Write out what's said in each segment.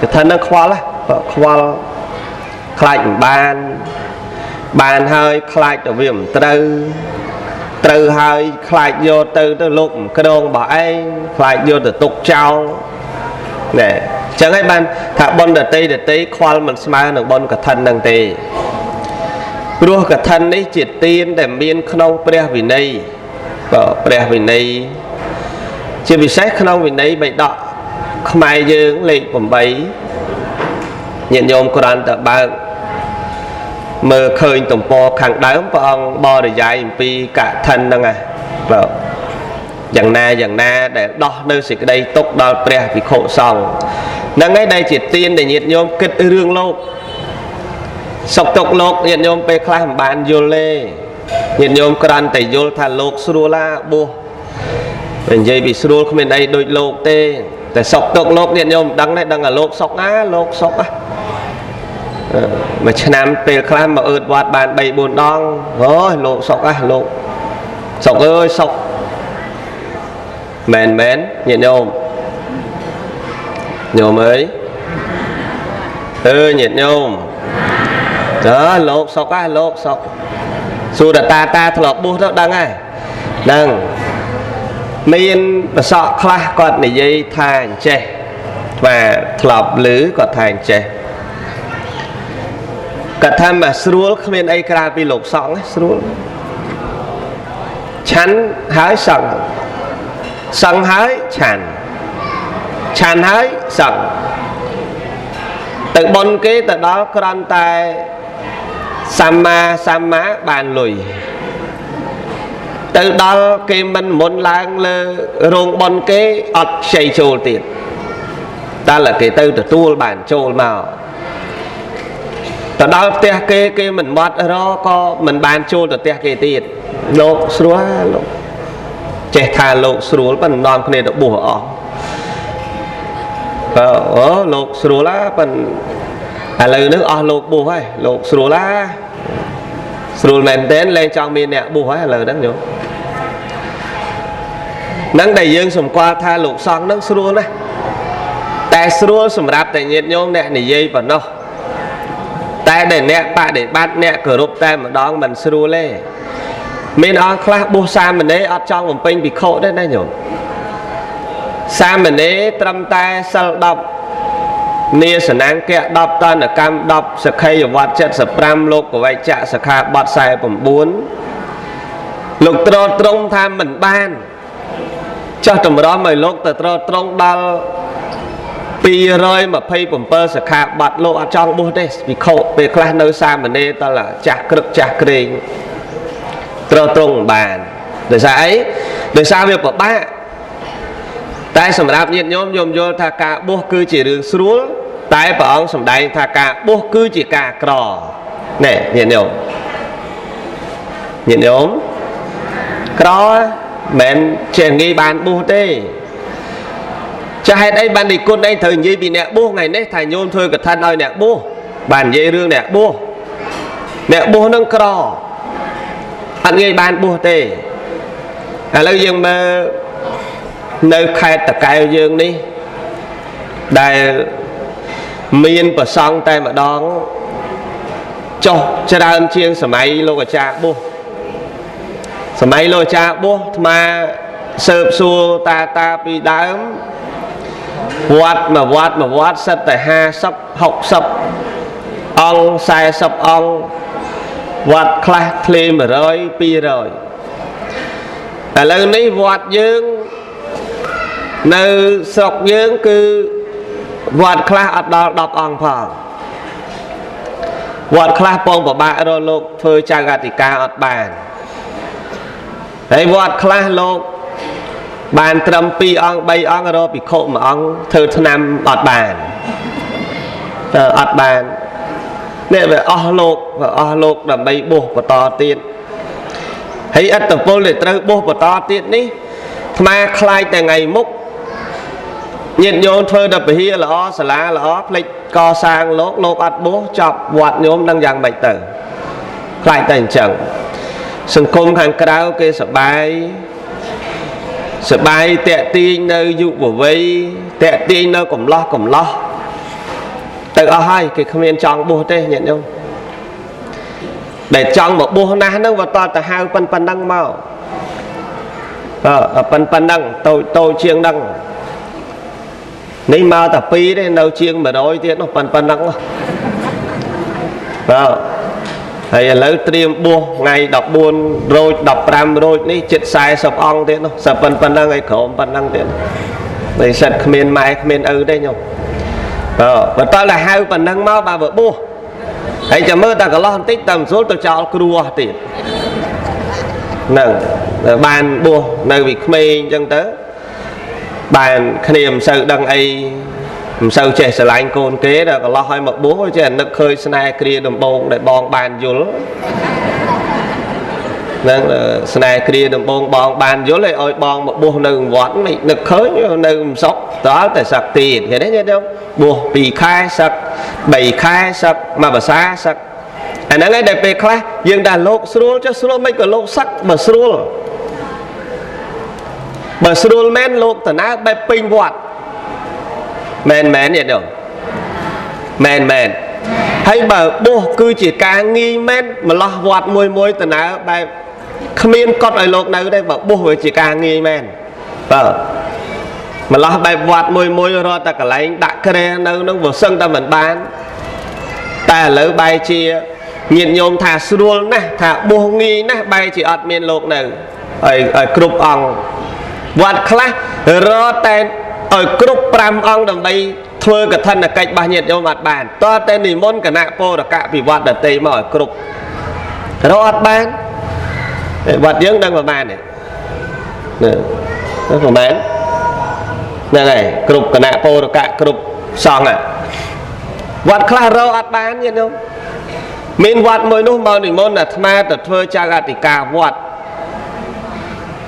កឋិនហ្នឹងខ្វល់ខ្វល់ខ្លាចមិនបានបានហើយខ្លាចទៅវាមិនត្រូវត្រូវហើយខ្លាចយកទៅទៅលោកមិនក្រងរបស់ឯងខ្លាចយកទៅទុកចោលណែអញ្ចឹងហើយបានថាបុណ្យដតីដតីខ្វល់មិនស្មើនឹងបុណ្យកឋិនហ្នឹងទេព្រោះកឋិននេះជាទានដែលមានក្នុងព្រះវិន័យបាទព្រះវិន័យជាពិសេសក្នុងវិន័យបិដកខ្មែរយើងលេខ8ញាតិញោមគ្រាន់តែបើកមើលឃើញទំព័រខាងដើមព្រះអង្គបរិយាយអំពីកឋិនហ្នឹងណាបាទយ៉ាងណាយ៉ាងណាដែលដោះនៅសេចក្តីទុក្ខដល់ព្រះភិក្ខុសង្ឃហ្នឹងឯងដែលជាទានដែលញាតិញោមគិតរឿងលោកសុខទុក្ខលោកញាតិញោមពេលខ្លះមិនបានយល់ទេញាតិញោមគ្រាន់តែយល់ថាលោកស្រួលឡាបួសនិយាយពីស្រួលគ្មានអីដូចលោកទេតែសុខទុក្ខលោកញាតិញោមមិនដឹងទេដឹងថាលោកសុខណាលោកសុខណាមួយឆ្នាំពេលខ្លះមកអឺតវត្តបាន3 4ដងអូយលោកសុខណាលោកសុខអើយសុខមែនមែនញាតិញោមញោមអើយអើញាតិញោមតើលោកសុខណាលោកសុខសួរតាតាធ្លាប់បួសទៅដឹងហើយដឹងមានប្រសក់ខ្លះគាត់និយាយថាអញ្ចេះបាទធ្លាប់ឮគាត់ថាអញ្ចេះគាត់ថាមកស្រួលគ្មានអីក្រៅពីលោកសង្ឃស្រួលឆាន់ហើយសង្ឃសង្ឃហើយឆាន់ឆាន់ហើយសង្ឃទៅប៉ុនគេទៅដល់គ្រាន់តែសម្មាសម្មាបានលុយទៅដល់គេមិនមុនឡើងលើរោងប៉ុនគេអត់ខ្ចីចូលទៀតតែគេទៅទទួលបានចូលមកទៅដល់ផ្ទះគេគេមិនមាត់រក៏មិនបានចូលទៅផ្ទះគេទៀតលោកស្រួលលោកចេះថាលោកស្រួលប៉ុន្តែនាំគ្នាទៅបួសអស់បើអូលោកស្រួលណាប៉ុន្តែឥឡូវនេះអស់លោកបួសហើយលោកស្រួលណាស្រួលមែនទែនលែងចង់មានអ្នកបួសហើយឥឡូវហ្នឹងញោមហ្នឹងដែលយើងសម្គាល់ថាលោកសង្ឃហ្នឹងស្រួលណាស់តែស្រួលសម្រាប់តែញាតិញោមអ្នកនិយាយប៉ុណ្ណោះតែដែលអ្នកបដិបត្តិអ្នកគោរពតែម្ដងមិនស្រួលទេមានអង្គខ្លះបួសសាមណេរអត់ចង់បំពេញភិក្ខុទេណាញោមសាមណេរត្រឹមតែសិល10នាសនង្គៈ10តនកម្ម10សក្ខីយវត្ត75លោកកវេចៈសិក្ខាបទ49លោកត្រត្រង់ថាមិនបានចោះតម្រាំឲ្យលោកទៅត្រត្រង់ដល់227សិក្ខាបទលោកអត់ចង់បួសទេភិក្ខុពេលខ្លះនៅសាមណេរតើចាស់ក្រឹកចាស់ក្រែងត្រត្រង់មិនបានដោយសារអីដោយសារវាពិបាកតែសម្រាប់ញាតិញោមយល់ថាការបួសគឺជារឿងស្រួលតែព្រះអង្គសម្ដែងថាការបួសគឺជាការក្រណែញាតិញោមញាតិញោមក្រមិនចេះងាយបានបួសទេចាហេតុអីបាននិគុណឯងត្រូវនិយាយពីអ្នកបួសថ្ងៃនេះថាញោមធ្វើកឋិនឲ្យអ្នកបួសបាននិយាយរឿងអ្នកបួសអ្នកបួសនឹងក្រអត់ងាយបានបួសទេឥឡូវយើងមើលនៅខេត្តតាកែវយើងនេះដែលមានប្រសង់តែម្ដងចុះច្រើនជាងសម័យលោកអាចារ្យបួសសម័យលោកអាចារ្យបួសអាត្មាស៊ើបសួរតាតាពីដើមវត្តមួយវត្តមួយវត្តសិតតែ50 60អង្គ40អង្គវត្តខ្លះធ្លា100 200ឥឡូវនេះវត្តយើងនៅស្រុកយើងគឺវត្តខ្លះអត់ដល់10អង្គផងវត្តខ្លះពងពិបាករកលោកធ្វើចៅអធិការអត់បានហើយវត្តខ្លះលោកបានត្រឹម2អង្គ3អង្គរកភិក្ខុមួយអង្គធ្វើឆ្នាំអត់បានតើអត់បាននេះវាអស់លោកវាអស់លោកដើម្បីបួសបន្តទៀតហើយអត្តពលដែលត្រូវបួសបន្តទៀតនេះអាត្មាខ្លាចតែថ្ងៃមុខញាតិញោមធ្វើដល់ពហិល្អសាលាល្អភ្លេចកសាងលោកលោកអត់បួសចប់វត្តញោមនឹងយ៉ាងម៉េចទៅខ្លាចតែអញ្ចឹងសង្គមខាងក្រៅគេសបាយសបាយតាក់ទាញនៅយុវវ័យតាក់ទាញនៅកំឡោះកំឡោះ ទៅអស់ហើយគេគ្មានចង់បួសទេញាតិញោមដែលចង់មកបួសណាស់ហ្នឹងវាតទៅហៅប៉ុណ្ណឹងមកប៉ុណ្ណឹងតូចតូចជាងហ្នឹងនេះមកតែ2ទេនៅជាង100ទៀតនោះប៉ុណ្ណឹងបាទហើយឥឡូវត្រៀមបួសថ្ងៃ14រោច15រោចនេះជិត40អង្គទៀតនោះសប៉ុណ្ណឹងឲ្យក្រោមប៉ុណ្ណឹងទៀតនេះសិតគ្មានម៉ែគ្មានឪទេញោមបាទបើតើហៅប៉ុណ្ណឹងមកបាទបើបួសហើយចាំមើលតែកន្លោះបន្តិចតែមិនស្រួលទៅចោលគ្រូអស់ទៀតហ្នឹងបានបួសនៅពីក្មេងអញ្ចឹងទៅបានគ្នាមិនសូវដឹងអីមិនសូវចេះស្រឡាញ់កូនគេដល់កន្លោះឲ្យមកបួសចេះនឹកឃើញស្នេហ៍គ្រាដំបងដែលបងបានយល់ហ្នឹងស្នេហ៍គ្រាដំបងបងបានយល់ឲ្យឲ្យបងមកបួសនៅវត្តមិននឹកឃើញនៅមិនសុខដល់តែសឹកទៀតឃើញទេញាតិញោមបួស2ខែសឹក3ខែសឹកមួយភាសាសឹកអាហ្នឹងឯងដែលពេលខ្លះយើងថាលោកស្រួលចុះស្រួលមិនក៏លោកសឹកបើស្រួលបើស្រួលមែនលោកតើបែបពេញវត្តមែនមែនញាតិញោមមែនមែនហើយបើបួសគឺជាការងាយមែនម្លោះវត្តមួយមួយតើបែបគ្មានកត់ឲ្យលោកនៅទេបើបួសវាជាការងាយមែនបាទម្លោះបែបវត្តមួយមួយរត់តែកន្លែងដាក់គ្រែនៅនឹងវាសឹងតែមិនបានតែឥឡូវបែរជាញាតិញោមថាស្រួលណាស់ថាបួសងាយណាស់បែរជាអត់មានលោកនៅឲ្យគ្រប់អង្គវត្តខ្លះរត់តែឲ្យគ្រប់5អង្គដើម្បីធ្វើកឋិនកិច្ចរបស់ញាតិញោមអត់បានតើតែនិមន្តគណៈពលរកៈពីវត្តដទៃមកឲ្យគ្រប់រកអត់បានវត្តយើងដឹងប្រហែលទេណាប្រហែលហ្នឹងហើយគ្រប់គណៈពលរកៈគ្រប់សង្ឃវត្តខ្លះរកអត់បានញាតិញោមមានវត្តមួយនោះមកនិមន្តអាត្មាទៅធ្វើចៅអធិការវត្ត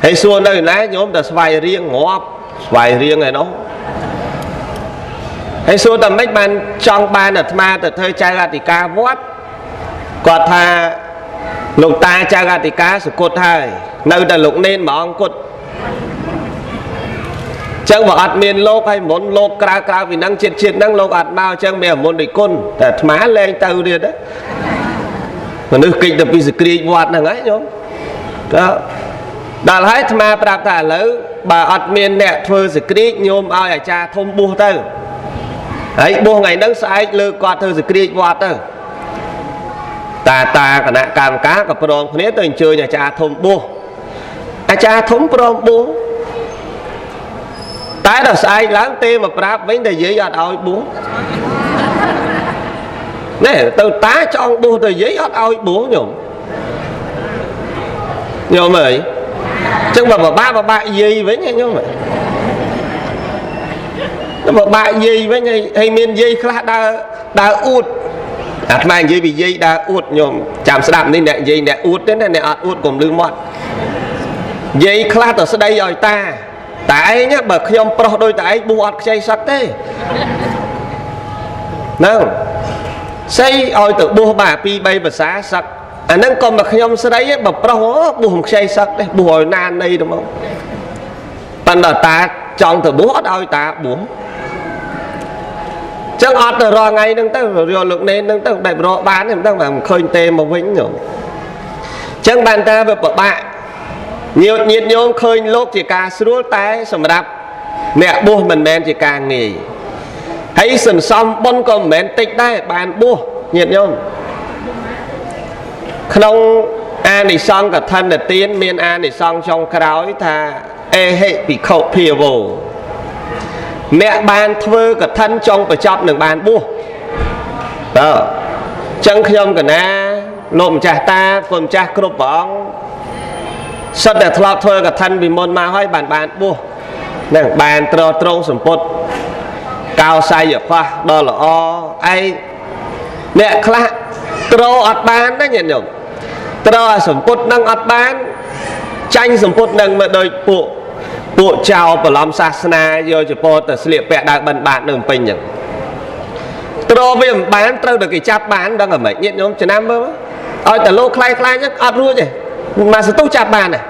ហើយសួរនៅណាញោមទៅស្វាយរៀងងាប់ស្វាយរៀងឯនោះហើយសួរតែម៉េចបានចង់បានអាត្មាទៅធ្វើចៅអធិការវត្តគាត់ថាលោកតាចៅអធិការសុគតហើយនៅតែលោកនេនមួយអង្គគត់ចឹងបើអត់មានលោកហើយមុនលោកក្រៅក្រៅពីហ្នឹងជាតិជាតិហ្នឹងលោកអត់មកចឹងមានមុនដូចគុណតែអាត្មាលែងទៅទៀតមនុស្សគេចទៅពីសក្រាចវត្តហ្នឹងហើយញោមតើដល់ហើយអាត្មាប្រាប់ថាឥឡូវបើអត់មានអ្នកធ្វើសក្រាចញោមឲ្យអាចារ្យធំបួសទៅហើយបួសថ្ងៃហ្នឹងស្អែកលើគាត់ធ្វើសក្រាចវត្តទៅតាតាគណៈកម្មការក៏ព្រមគ្នាទៅអញ្ជើញអាចារ្យធំបួសអាចារ្យធំព្រមបួសតែដល់ស្អែកឡើងទេមកប្រាប់វិញតែយាយអត់ឲ្យបួសនេះទៅតាចង់បួសទៅយាយអត់ឲ្យបួសញោមញោមអើយចឹងបើបបាក់បបាក់យាយវិញញោមបបាក់យាយវិញហើយមានយាយខ្លះដើរដើរអួតអាត្មានិយាយពីយាយដើរអួតញោមចាំស្ដាប់នេះអ្នកយាយអ្នកអួតទេណាអ្នកអត់អួតកុំលឺមាត់យាយខ្លះទៅស្ដីឲ្យតាតែឯងបើខ្ញុំប្រុសដូចតែឯងបួសអត់ខ្ចីសឹកទេហ្នឹងស្អីឲ្យទៅបួសបាទ2 3ភាសាសឹកអាហ្នឹងកុំតែខ្ញុំស្រីឯងបើប្រុសបួសមិនខ្ចីសឹកទេបួសឲ្យណានៃទៅមកប៉ុន្តែតាចង់ទៅបួសអត់ឲ្យតាបួសចឹងអត់ទៅរាល់ថ្ងៃហ្នឹងទៅយកលោកនេនហ្នឹងទៅបែបរកបានទេមិនដឹងថាមិនឃើញទេមកវិញញោមចឹងបានតាវាពិបាកញាតិញោមឃើញលោកជាការស្រួលតែសម្រាប់អ្នកបួសមិនមែនជាការងាយហើយសន្សំបុណ្យក៏មិនមែនតិចដែរបានបួសញាតិញោមក្នុងអានិសង្សកឋិនទានមានអានិសង្សចុងក្រោយថាអេហិភិក្ខុភាវោអ្នកបានធ្វើកឋិនចុងបញ្ចប់នឹងបានបួសបាទចឹងខ្ញុំកណាលោកម្ចាស់តាគុណម្ចាស់គ្រប់ព្រះអង្គសិតតែធ្លាប់ធ្វើកឋិនពីមុនមកហើយបានបួសហ្នឹងបានត្រត្រង់សម្ពុតកោសយផាសដ៏ល្អឯងអ្នកខ្លះត្រអត់បានណាញាតិញោមត្រអាសម្ពុតនឹងអត់បានចាញ់សម្ពុតនឹងមកដោយពួកចៅប្រឡំសាសនាយកចពោទៅស្លៀកពាក់ដើរបិណ្ឌបាតនៅពេញចឹងត្រវាមិនបានត្រូវតែគេចាប់បានដឹងតែម៉េចញាតិញោមចំណាំមើលឲ្យតែលោកខ្លាយខ្លាយចឹងអត់រួចទេមកសន្ទុះចាប់បានណា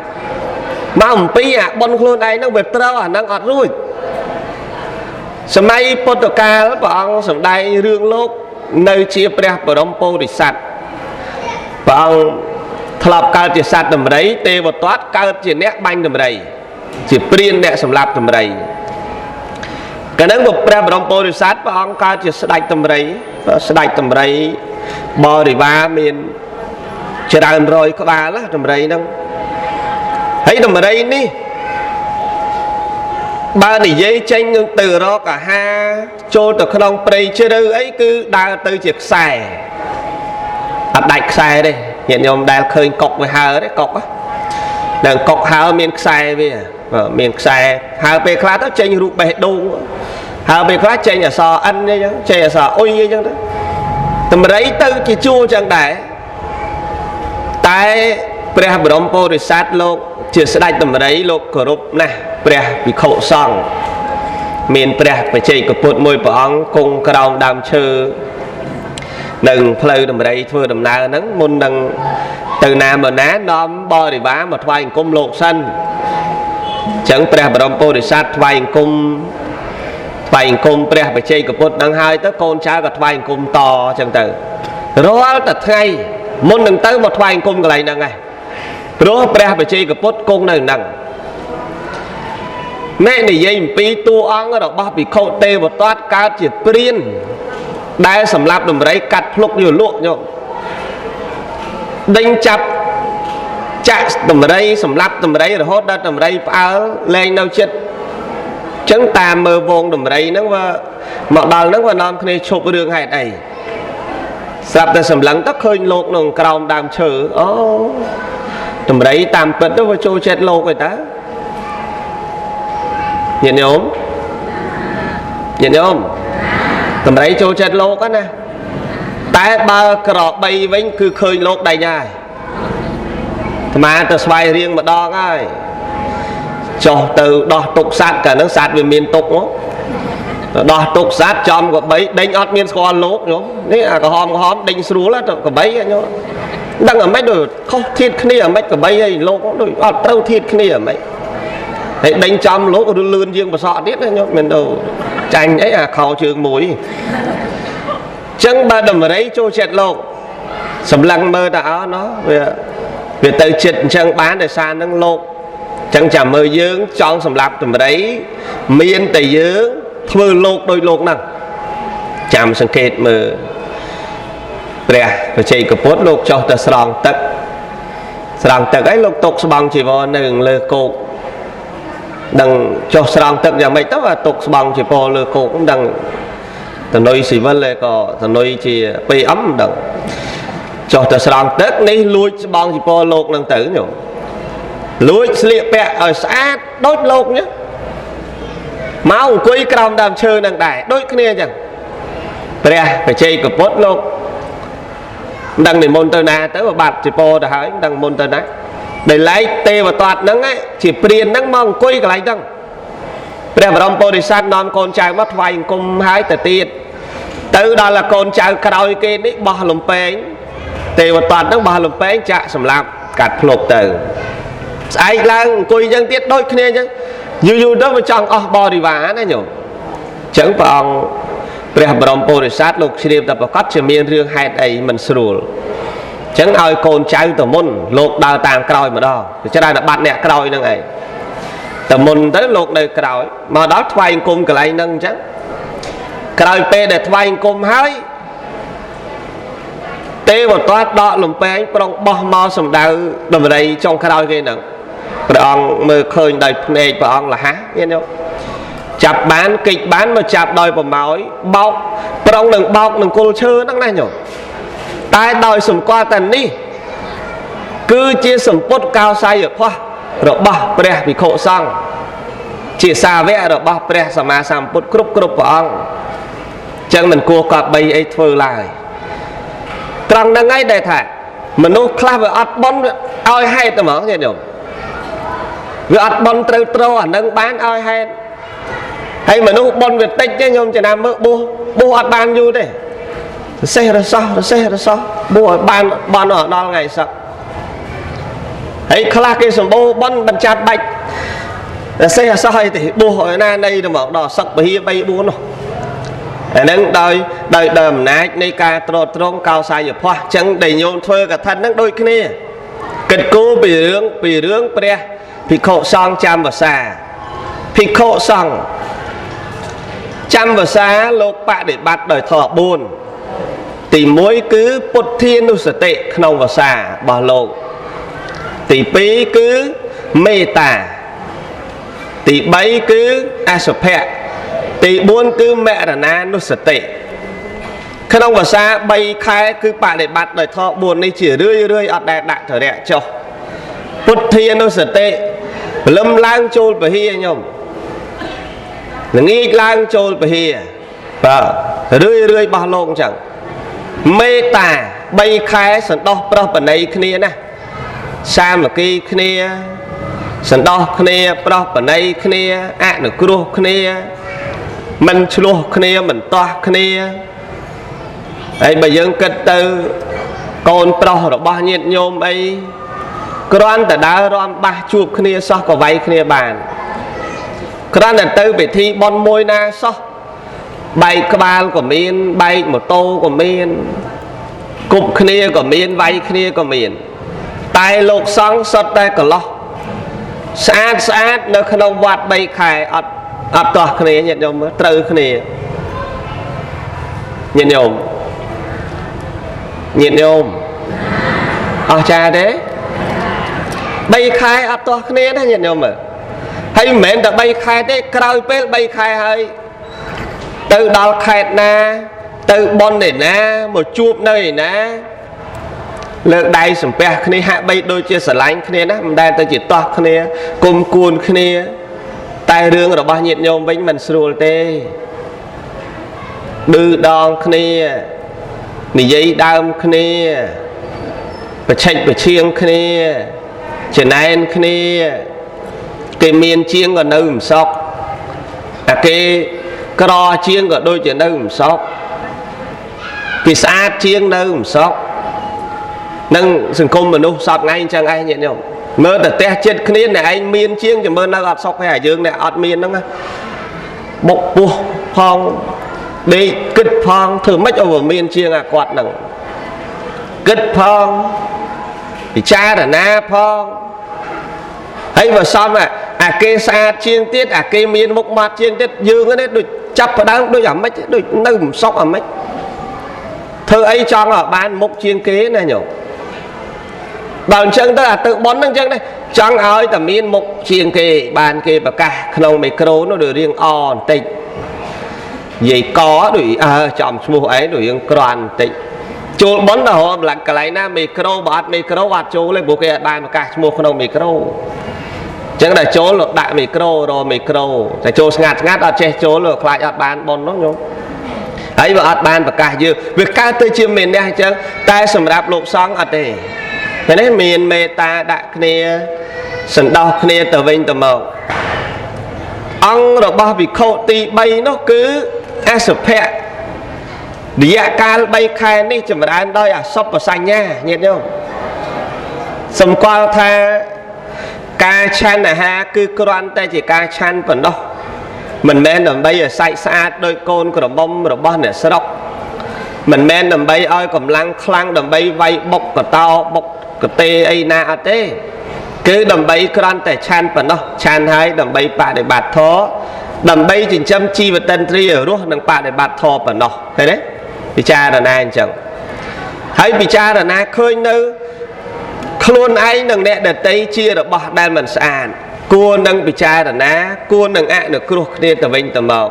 មកអំពីអាប៉ុនខ្លួនឯងហ្នឹងវាត្រូវអាហ្នឹងអត់រួច សម័យពុទ្ធកាលព្រះអង្គសម្ដែងរឿងលោកនៅជាព្រះបរមពោធិសត្វព្រះអង្គធ្លាប់កើតជាសត្វដំរីទេវទត្តកើតជាអ្នកបាញ់ដំរីជាព្រានអ្នកសម្លាប់ដំរីកាលហ្នឹងព្រះបរមពោធិសត្វព្រះអង្គកើតជាស្ដេចដំរីស្ដេចដំរីបរិវារមានច្រើនរយក្បាលណាដំរីហ្នឹងហើយដំរីនេះបើនិយាយចេញនឹងទៅរកអាហារចូលទៅក្នុងព្រៃជ្រៅអីគឺដើរទៅជាខ្សែអត់ដាច់ខ្សែទេញាតិញោមដែលឃើញកុកវាហើទេកុកនឹងកុកហើមានខ្សែវាមានខ្សែហើពេលខ្លះទៅចេញរូបបេះដូងហើពេលខ្លះចេញអក្សរអិនអីចឹងចេញអក្សរអ៊ុយអីចឹងទៅតម្រៃទៅជាជួរចឹងដែរតែព្រះបរមពោធិសត្វលោកជាស្ដេចតម្រៃលោកគោរពណាស់ព្រះភិក្ខុសង្ឃមានព្រះបច្ចេកពុទ្ធមួយព្រះអង្គគង់ក្រោមដើមឈើនឹងផ្លូវតម្រៃធ្វើដំណើរហ្នឹងមុននឹងទៅណាមកណានាំបរិវារមកថ្វាយអង្គមលោកសិនអញ្ចឹងព្រះបរមពោធិសត្វថ្វាយអង្គមព្រះបច្ចេកពុទ្ធនឹងហើយទៅកូនចៅក៏ថ្វាយអង្គមតអញ្ចឹងទៅរាល់តែថ្ងៃមុននឹងទៅមកថ្វាយអង្គមកន្លែងហ្នឹងឯងព្រោះព្រះបច្ចេកពុទ្ធគង់នៅហ្នឹងអ្នកនិយាយអំពីតួអង្គរបស់ភិក្ខុទេវទត្តកើតជាព្រានដែលសម្លាប់ដំរីកាត់ភ្លុកយកលក់យកដេញចាប់ចាក់ដំរីសម្លាប់ដំរីរហូតដល់ដំរីផ្អើលលែងនៅចិត្តអញ្ចឹងតាមមើលវងដំរីហ្នឹងវាមកដល់ហ្នឹងវានាំគ្នាឈប់រឿងហេតុអីស្រាប់តែសម្លឹងទៅឃើញលោកនៅក្រោមដើមឈើអូដំរីតាមពិតទៅវាចូលចិត្តលោកឯតាញាតិញោមញាតិញោមដំរីចូលចិត្តលោកណាតែបើក្របីវិញគឺឃើញលោកដេញហើយអាត្មាទៅស្វែងរៀងម្ដងហើយចុះទៅដោះទុកសัตว์កាលហ្នឹងសัตว์វាមានទុកមកដោះទុកសัตว์ចំក្របីដេញអត់មានស្គាល់លោកញោមនេះអាក្រហមដេញស្រួលទៅក្របីញោមដឹងអាម៉េចដូចខុសធាតគ្នាអាម៉េចក្របីហើយលោកដូចអត់ត្រូវធាតគ្នាអាម៉េចហើយដេញចំលោកឬលឿនជាងប្រសក់ទៀតណាញោមមិនទៅចាញ់អីអាខោជើងមួយចឹងបើដំរីចូលចិត្តលោកសម្លឹងមើលតើអត់ណោះវាទៅចិត្តអញ្ចឹងបានដោយសារនឹងលោកចឹងចាំមើលយើងចង់សម្លាប់ដំរីមានតែយើងធ្វើលោកដោយលោកហ្នឹងចាំសង្កេតមើលព្រះបច្ចេកពុទ្ធលោកចុះទៅស្រង់ទឹកអីលោកទុកស្បង់ជីវរនៅលើគោកដឹងចុះស្រង់ទឹកយ៉ាងម៉េចទៅទុកស្បង់ជីវរលើគោកមិនដឹងតនុយស៊ីវិលក៏តនុយជា PM មិនដឹងចុះទៅស្រង់ទឹកនេះលួចស្បង់ជីវរលោកនឹងទៅញោមលួចស្លៀកពាក់ឲ្យស្អាតដូចលោកញ៉ឹងមកអង្គុយក្រោមដើមឈើនឹងដែរដូចគ្នាអញ្ចឹងព្រះបច្ចេកពុទ្ធលោកមិនដឹងនិមន្តទៅណាទៅបាត់ជីពរទៅហើយមិនដឹងមុនទៅណាដែលឡែកទេវទត្តហ្នឹងជាព្រានហ្នឹងមកអង្គុយកន្លែងហ្នឹងព្រះបរមពោធិសត្វនាំកូនចៅមកថ្វាយអង្គមហើយទៅទៀតទៅដល់កូនចៅក្រោយគេនេះបោះលំពែងទេវទត្តហ្នឹងបោះលំពែងចាក់សម្លាប់កាត់ភ្លុកទៅស្អែកឡើងអង្គុយអញ្ចឹងទៀតដូចគ្នាអញ្ចឹងយូរយូរទៅវាចង់អស់បរិវារណាញោមអញ្ចឹងព្រះអង្គព្រះបរមពោធិសត្វលោកជ្រាបតែប្រកាសជាមានរឿងហេតុអីមិនស្រួលអញ្ចឹងឲ្យកូនចៅទៅមុនលោកដើរតាមក្រោយម្ដងច្រើនតែបាត់អ្នកក្រោយហ្នឹងឯងទៅមុនទៅលោកនៅក្រោយមកដល់ថ្វាយអង្គមកន្លែងហ្នឹងអញ្ចឹងក្រោយពេលដែលថ្វាយអង្គមហើយទេវទត្តដកលំពែងប្រុងបោះមកសម្ដៅដំរីចុងក្រោយគេហ្នឹងព្រះអង្គមើលឃើញដោយភ្នែកព្រះអង្គលះញាតិញោមចាប់បានកិច្ចបានមកចាប់ដោយប្រម៉ោយបោកប្រុងនឹងបោកនឹងគល់ឈើហ្នឹងណាញោមតែដោយសម្គាល់តែនេះគឺជាសម្ពុតកោសយភ័សរបស់ព្រះភិក្ខុសង្ឃជាសាវករបស់ព្រះសម្មាសម្ពុទ្ធគ្រប់ព្រះអង្គចឹងមិនគួរកប់បីអីធ្វើឡើយត្រង់ហ្នឹងឯងដែលថាមនុស្សខ្លះវាអត់បន់ឲ្យហេតុហ្មងញាតិញោមវាអត់បន់ត្រូវត្រអានឹងបានឲ្យហេតុហើយមនុស្សបន់វាតិចទេញោមចំណាំមើលបួសអត់បានយូរទេសេះរសោះបួសឲ្យបានបន់ដល់ថ្ងៃសឹកហើយខ្លះគេសម្បូរបន់បញ្ចាប់បាច់ តែសេះអសោះអីទេបួសឲ្យណានៃទៅមកដល់សឹកពហិ3 4នោះអាហ្នឹងដោយដោយដោយអំណាចនៃការទ្រទ្រង់កោសាយភ័សអញ្ចឹងដែលញោមធ្វើកឋិនហ្នឹងដូចគ្នាគិតគូរពីរឿងព្រះភិក្ខុសង្ឃចាំវសាភិក្ខុសង្ឃចាំវសាលោកបដិបត្តិដោយធម៌4ទី1គឺពុទ្ធានុសតិក្នុងវសារបស់លោកទី2គឺមេត្តាទី3គឺអសុភៈទី4គឺមរណានុសតិក្នុងវសា3ខែគឺបដិបត្តិដោយធម៌4នេះជារឿយរឿយអត់ដែលដាក់ទរៈចុះពុទ្ធានុសតិព្រលឹមឡើងចូលពហិញោមល្ងាចឡើងចូលពហិបាទរឿយរឿយរបស់លោកអញ្ចឹងមេត្តា3ខែសន្តោសប្រោះបណីគ្នាណាសាមគ្គីគ្នាសន្តោសគ្នាប្រោះបណីគ្នាអនុគ្រោះគ្នាមិនឆ្លោះគ្នាមិនទាស់គ្នាហើយបើយើងគិតទៅកូនប្រុសរបស់ញាតិញោមអីគ្រាន់តែដើររាំបាសជួបគ្នាសោះក៏វាយគ្នាបានគ្រាន់តែទៅពិធីបុណ្យមួយណាសោះបែកក្បាលក៏មានបែកម៉ូតូក៏មានគប់គ្នាក៏មានវាយគ្នាក៏មានតែលោកសង្ឃសុទ្ធតែកន្លោះស្អាតស្អាតនៅក្នុងវត្ត3ខែអត់ទាស់គ្នាញាតិញោមមើលត្រូវគ្នាញាតិញោមញាតិញោមអស់ចាទេ3ខែអត់ទាស់គ្នាណាញាតិញោមមើលហើយមិនមែនតែ3ខែទេក្រោយពេល3ខែហើយទៅដល់ខេត្តណាទៅប៉ុនឯណាមកជួបនៅឯណាលើកដៃសំពះគ្នាហាក់បីដូចជាស្រឡាញ់គ្នាណាមិនដែលទៅជាទាស់គ្នាគុំគួនគ្នាតែរឿងរបស់ញាតិញោមវិញមិនស្រួលទេឌឺដងគ្នានិយាយដើមគ្នាប្រឆិចប្រឈៀងគ្នាចំណែនគ្នាគេមានជាងក៏នៅមិនសុខតែគេក្រជាងក៏ដូចជានៅមិនសុខគេស្អាតជាងនៅមិនសុខនឹងសង្គមមនុស្សសពថ្ងៃអញ្ចឹងឯងញាតិញោមមើលតែផ្ទះចិត្តគ្នាអ្នកឯងមានជាងចាំមើលនៅអត់សុខទេអាយើងអ្នកអត់មានហ្នឹងបុកពោះផងដេកគិតផងធ្វើម៉េចឲ្យវាមានជាងអាគាត់ហ្នឹងគិតផងពិចារណាផងហើយបើសមអាគេស្អាតជាងទៀតអាគេមានមុខមាត់ជាងទៀតយើងនេះដូចចាប់ផ្ដើមដូចអាម៉េចដូចនៅមិនសុខអាម៉េចធ្វើអីចង់ឲ្យបានមុខជាងគេណាញោមដល់អញ្ចឹងទៅអាទៅប៉ុនហ្នឹងអញ្ចឹងដែរចង់ឲ្យតែមានមុខជាងគេបានគេប្រកាសក្នុងមីក្រូនោះដូចរៀងអបន្តិចនិយាយកដូចអើចំឈ្មោះឯងដូចរៀងក្រាន់បន្តិចចូលប៉ុនទៅរកកន្លែងណាមីក្រូបើអត់មីក្រូអត់ចូលទេព្រោះគេអត់បានប្រកាសឈ្មោះក្នុងមីក្រូអញ្ចឹងតែចូលលោកដាក់មីក្រូរមីក្រូតែចូលស្ងាត់ស្ងាត់អត់ចេះចូលខ្លាចអត់បានប៉ុននោះញោមហើយបើអត់បានប្រកាសយើងវាកើតទៅជាមេអ្នកអញ្ចឹងតែសម្រាប់លោកសង្ឃអត់ទេតែនេះមានមេត្តាដាក់គ្នាសន្តោសគ្នាទៅវិញទៅមកអង្គរបស់ភិក្ខុទី3នោះគឺអសុភៈរយៈកាល3ខែនេះចម្រើនដោយអសុបសញ្ញាញាតិញោមសម្គាល់ថាការឆាន់អាហារគឺគ្រាន់តែជាការឆាន់ប៉ុណ្ណោះមិនមែនដើម្បីឲ្យសាច់ស្អាតដោយកូនក្រមុំរបស់អ្នកស្រុកមិនមែនដើម្បីឲ្យកម្លាំងខ្លាំងដើម្បីវាយបុកកតោបុកកទេអីណាអត់ទេគឺដើម្បីគ្រាន់តែឆាន់ប៉ុណ្ណោះឆាន់ហើយដើម្បីបដិបត្តិធម៌ដើម្បីចិញ្ចឹមជីវតិន្ទ្រីឲ្យរស់និងបដិបត្តិធម៌ប៉ុណ្ណោះឃើញទេពិចារណាអញ្ចឹងហើយពិចារណាឃើញនៅខ្លួនឯងនិងអ្នកដទៃជារបស់ដែលមិនស្អាតគួរនឹងពិចារណាគួរនឹងអនុគ្រោះគ្នាទៅវិញទៅមក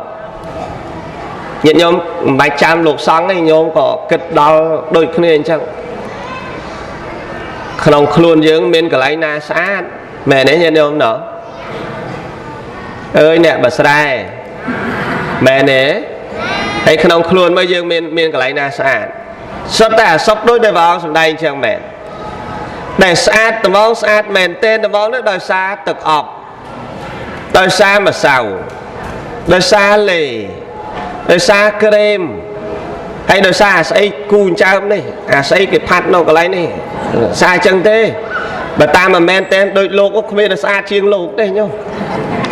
ញាតិញោមមិនបាច់ចាំលោកសង្ឃទេញោមក៏គិតដល់ដូចគ្នាអញ្ចឹងក្នុងខ្លួនយើងមានកន្លែងណាស្អាតមែនទេញាតិញោមណោះអើយអ្នកបស្រែមែនទេហើយក្នុងខ្លួនមកយើងមានកន្លែងណាស្អាតសុទ្ធតែអសុបដូចដែលព្រះអង្គសម្ដែងអញ្ចឹងមែនដែលស្អាតត្មងស្អាតមែនទេត្មងនោះដោយសារទឹកអប់ដោយសារម្សៅដោយសារលេដោយសារក្រែមហើយដោយសារអាស្អីគូចិញ្ចើមនេះអាស្អីគេផាត់នៅកន្លែងនេះស្អាតអញ្ចឹងទេបើតាមមិនមែនទេដូចលោកគ្មានតែស្អាតជាងលោកទេញោម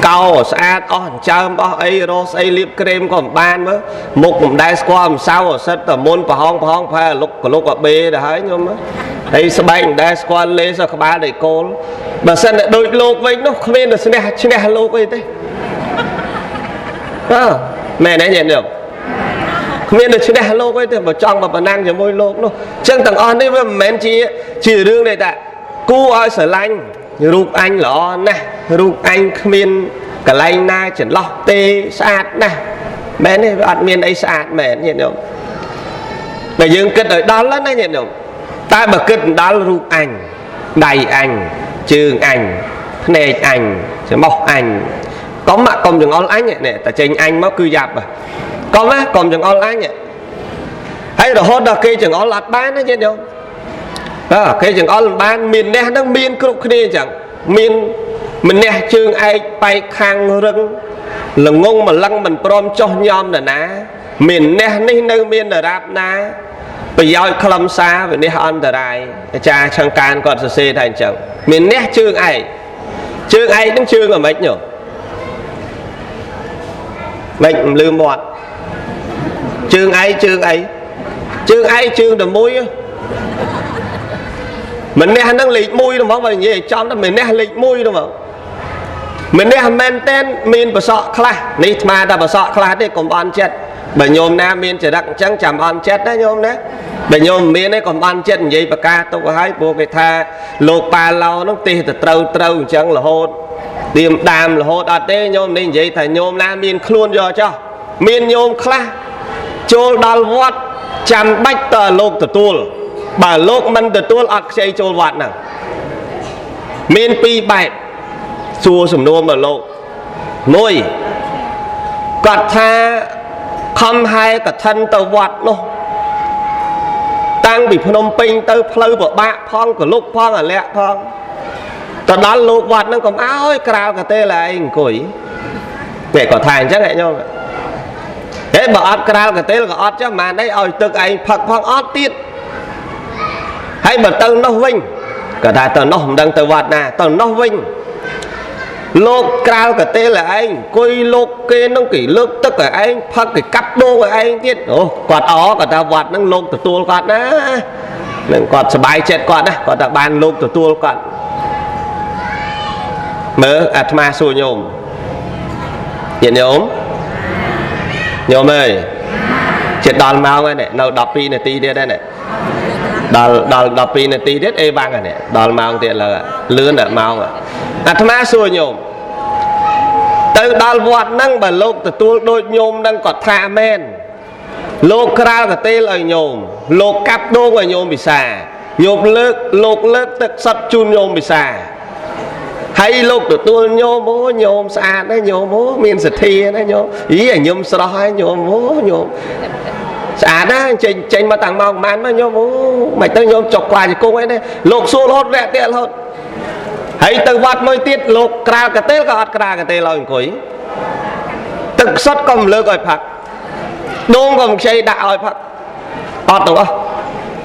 កោស្អាតអស់ចិញ្ចើមអស់អីរស់ស្អីលាបក្រែមក៏មិនបានមើលមុខមិនដែលស្គាល់ម្សៅអសិតតែមុនប្រហោងប្រហោងផែលុកកលុកអបេទៅហើយញោមហើយស្បែកមិនដែលស្គាល់លេសក្បាលដីគោលបើសិនតែដូចលោកវិញនោះគ្មានតែឈ្នះឈ្នះលោកអីទេអើមែនទេញាតិញោមគ្មានតែឈ្នះលោកអីទេបើចង់បើប៉ុណ្ណឹងជាមួយលោកនោះអញ្ចឹងទាំងអស់នេះវាមិនមែនជារឿងដែលថាគួរឲ្យស្រឡាញ់រូបអញល្អណាស់រូបអញគ្មានកន្លែងណាចន្លោះទេស្អាតណាស់មែនទេវាអត់មានអីស្អាតមែនញាតិញោមតែយើងគិតឲ្យដល់ណាញាតិញោមតែបើគិតមិនដល់រូបអញដៃអញជើងអញភ្នែកអញច្រមុះអញកុំកុំចង្អុលអញនេះតែចេញអញមកគឺយ៉ាប់កុំណាកុំចង្អុលអញហើយរហូតដល់គេចង្អុលអត់បានណាញាតិញោមបាទគេចង្អុលមិនបានមានអ្នកហ្នឹងមានគ្រប់គ្នាអញ្ចឹងមានម្នាក់ជើងឯកបែកខាងរឹងល្ងងម្លឹងមិនព្រមចុះញោមនរណាមានអ្នកនេះនៅមានដរាបណាប្រយោជន៍ខ្លឹមសារវិនិច្ឆ័យអន្តរាយអាចារ្យឆឹងកានគាត់សរសេរថាអញ្ចឹងមានអ្នកជើងឯកជើងឯកហ្នឹងជើងអាម៉េចញោមម៉េចមិនលឺមាត់ជើងឯកជើងអីជើងឯកជើងតែមួយម្នាក់ហ្នឹងលេខ1ហ្មងបើនិយាយចំទៅម្នាក់លេខ1ហ្មងម្នាក់មែនតែនមានប្រសក់ខ្លះនេះអាត្មាតែប្រសក់ខ្លះទេកុំអន់ចិត្តបើញោមណាមានចរិតអញ្ចឹងចាំអន់ចិត្តណាញោមណាបើញោមមិនមានទេកុំអន់ចិត្តនិយាយប្រកាសទុកឲ្យព្រោះគេថាលោកប៉ាឡោហ្នឹងទេសទៅត្រូវត្រូវអញ្ចឹងរហូតទៀមដាមរហូតអត់ទេញោមនេះនិយាយថាញោមណាមានខ្លួនយកចោះមានញោមខ្លះចូលដល់វត្តចាំបាច់តើលោកទទួលបើលោកមិនទទួលអត់ខ្ចីចូលវត្តហ្នឹងមានពីរបែបសួរសំណួរមកលោកមួយគាត់ថាខំហែកឋិនទៅវត្តនោះតាំងពីភ្នំពេញទៅផ្លូវពិបាកផងកលុកផងអាលាក់ផងទៅដល់លោកវត្តហ្នឹងកុំអោយក្រាលកទេលឯងអង្គុយនេះគាត់ថាអញ្ចឹងហ៎ញោមហេបើអត់ក្រាលកទេលក៏អត់ចុះម៉ានអីឲ្យទឹកឯងផឹកផងអត់ទៀតហើយបើទៅនោះវិញគាត់ថាទៅនោះមិនដឹងទៅវត្តណាទៅនោះវិញលោកក្រាលកទេលឯងអង្គុយលោកគេនឹងគេលើកទឹកឲ្យឯងផឹកគេកាប់ដូងឲ្យឯងទៀតអូគាត់អគាត់ថាវត្តហ្នឹងលោកទទួលគាត់ណានឹងគាត់សប្បាយចិត្តគាត់ណាគាត់ថាបានលោកទទួលគាត់មើលអាត្មាសួរញោមញាតិញោមញោមអើយចិត្តដល់ម៉ោងហើយនេះនៅ12នាទីទៀតហើយនេះដល់12នាទីទៀតអេវ៉ាំងនេះដល់ម៉ោងទៀតលើលឿនដល់ម៉ោងអាត្មាសួរញោមទៅដល់វត្តហ្នឹងបើលោកទទួលដូចញោមហ្នឹងគាត់ថាមែនលោកក្រាលកទេលឲ្យញោមលោកកាប់ដូងឲ្យញោមពិសាញោមលើកលោកលើកទឹកសុទ្ធជូនញោមពិសាហើយលោកទទួលញោមអូញោមស្អាតណាស់ញោមអូមានសទ្ធាណាញោមអីញោមស្រស់ហើយញោមអូញោមស្អាតណាស់ចេញមកតាំងម៉ោងប៉ុន្មានមកញោមអូមិនទៅញោមចុកក្លាជង្គង់អីទេលោកសួររហូតរាក់ទាក់រហូតហើយទៅវត្តមួយទៀតលោកក្រាលកទេលក៏អត់ក្រាលកទេលឲ្យអង្គុយទឹកសុទ្ធក៏មិនលើកឲ្យផឹកដូងក៏មិនខ្ចីដាក់ឲ្យផឹកអត់ទាំងអស់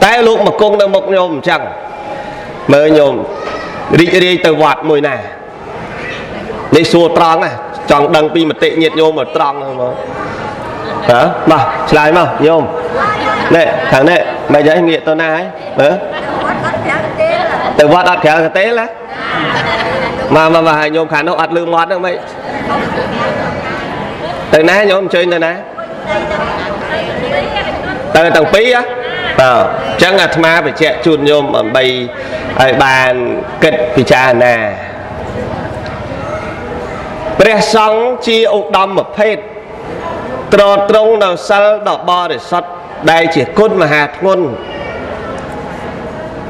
តែលោកមកគង់នៅមុខញោមអញ្ចឹងមើលញោមរីករាយទៅវត្តមួយណានេះសួរត្រង់ណាចង់ដឹងពីមតិញាតិញោមមកត្រង់ហ្នឹងមកហ៎មកឆ្លើយមកញោមនេះខាងនេះមិនអីងាកទៅណាហើយមើលទៅវត្តអត់ក្រាលកទេលណាមកមកហើយញោមខាងនោះអត់លឺមាត់ហ្នឹងមិនទៅណាញោមអញ្ជើញទៅណាទៅទាំងពីរហ៎បាទអញ្ចឹងអាត្មាបញ្ជាក់ជូនញោមដើម្បីឲ្យបានគិតពិចារណាព្រះសង្ឃជាឧត្តមភេទត្រត្រង់នៅសិលដ៏បរិសុទ្ធដែលជាគុណមហាធ្ងន់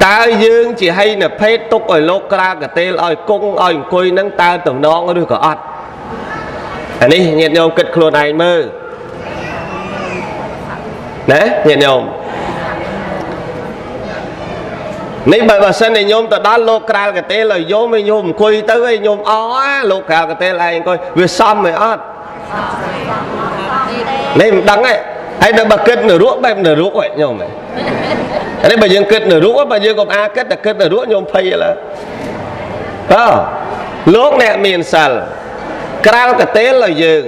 តើយើងជាហីនភេទទុកឲ្យលោកក្រាលកទេលឲ្យគង់ឲ្យអង្គុយនឹងតើតំណងឬក៏អត់អានេះញាតិញោមគិតខ្លួនឯងមើលណាញាតិញោមនេះបើសិនតែញោមទៅដល់លោកក្រាលកទេលឲ្យញោមឲ្យញោមអង្គុយទៅឲ្យញោមអលោកក្រាលកទេលឯងអង្គុយវាសមឯអត់នេះមិនដឹងទេហើយដល់បើគិតនរកបែបនរកឯងញោមឯងនេះបើយើងគិតនរកបើយើងកុំអាគិតតែគិតនរកញោមភ័យឥឡូវបាទលោកអ្នកមានសិល ក្រាលកតេលឲ្យយើង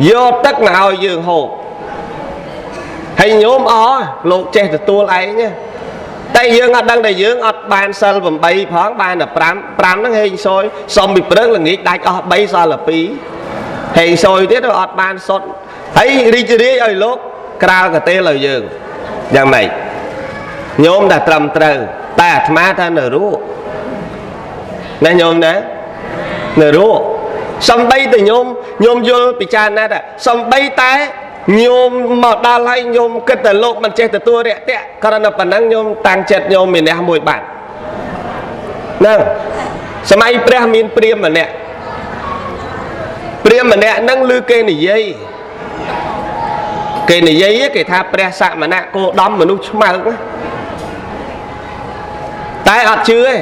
យកទឹកមកឲ្យយើងហូបហើយញោមអលោកចេះទទួលឯងតែយើងអត់ដឹងតែយើងអត់បានសិល8ផងបានតែ5 5ហ្នឹងហេងសយសុំពីព្រឹងល្ងាចដាច់អស់3សល់តែ2ហេងសយទៀតអត់បានសុទ្ធហើយរីករាយឲ្យលោកក្រាលកតេលឲ្យយើងយ៉ាងម៉េចញោមតែត្រឹមត្រូវតែអាត្មាថានៅរកណាញោមណានៅរកសំបីតែញោមញោមយល់ពិចារណាថាសំបីតែញោមមកដល់ហើយញោមគិតតែលោកមិនចេះទទួលរាក់ទាក់គ្រាន់តែប៉ុណ្ណឹងញោមតាំងចិត្តញោមមានះមួយបាត់ហ្នឹងសម័យព្រះមានព្រាហ្មណ៍ម្នាក់ព្រាហ្មណ៍ម្នាក់ហ្នឹងឮគេនិយាយគេនិយាយគេថាព្រះសមណៈគោដំមនុស្សឆ្មើងតែអត់ជឿទេ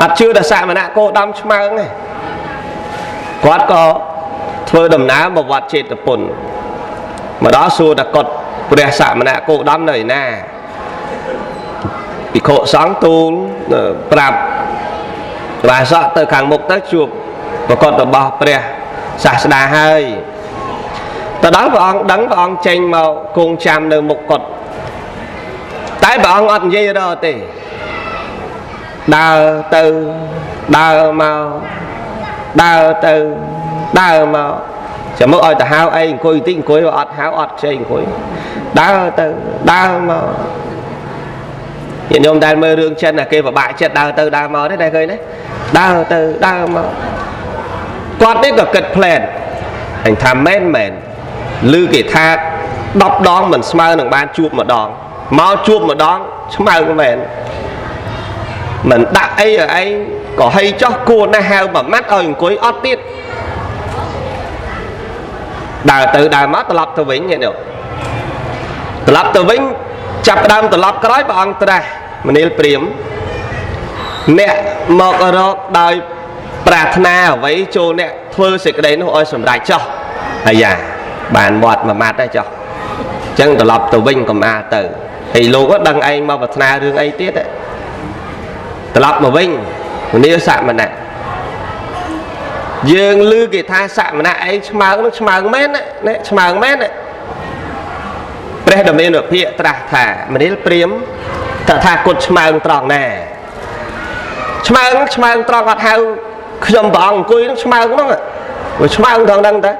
អត់ជឿថាសមណៈគោដំឆ្មើងទេគាត់ក៏ធ្វើដំណើរមកវត្តចេតពុនមកដល់សួរតកុដព្រះសមណៈគោដំនៅឯណាភិក្ខុសង្ឃទូលប្រាប់បាសកទៅខាងមុខទៅជួបប្រកបរបស់ព្រះសាស្តាហើយទៅដល់ព្រះអង្គដឹងព្រះអង្គចេញមកគង់ចាំនៅមុខកុដតែព្រះអង្គអត់និយាយរកទេដើរទៅដើរមកដើរទៅដើរមកចាំមកឲ្យទៅហៅអីអង្គុយតិចអង្គុយអត់ហៅអត់ខ្ចីអង្គុយដើរទៅដើរមកញាតិញោមដែលមើលរឿងចិនណាគេពិបាកចិត្តដើរទៅដើរមកទេដែលឃើញទេដើរទៅដើរមកគាត់នេះក៏គិតផ្លែនអញថាមែនមែនឮគេថា10ដងមិនស្មើនឹងបានជួបម្ដងមកជួបម្ដងឆ្មើងមែនមិនដាក់អីឲ្យឯងក៏ហីចោះគួរណាស់ហៅមួយម៉ាត់ឲ្យអង្គុយអត់ទៀតដើរទៅដើរមកត្រឡប់ទៅវិញនេះត្រឡប់ទៅវិញចាប់ដើមត្រឡប់ក្រោយព្រះអង្គត្រាស់មនាលព្រាហ្មណ៍អ្នកមករកដោយប្រាថ្នាអ្វីចូលអ្នកធ្វើសេចក្តីនោះឲ្យសម្រេចចោះអាយ៉ាបានវត្តមួយម៉ាត់ដែរចោះអញ្ចឹងត្រឡប់ទៅវិញកុំអាទៅហើយលោកក៏ដឹងឯងមកប្រាថ្នារឿងអីទៀតត្រឡប់មកវិញមនាលសមណៈយើងឮគេថាសមណៈឯងឆ្មើងនោះឆ្មើងមែនណាឆ្មើងមែនណាព្រះដ៏មានវិភាកត្រាស់ថាមនាលព្រាហ្មណ៍តថាគតឆ្មើងត្រង់ណាឆ្មើងឆ្មើងត្រង់អត់ហៅខ្ញុំព្រះអង្គអង្គុយនឹងឆ្មើងហ្នឹងវាឆ្មើងត្រង់ហ្នឹងតា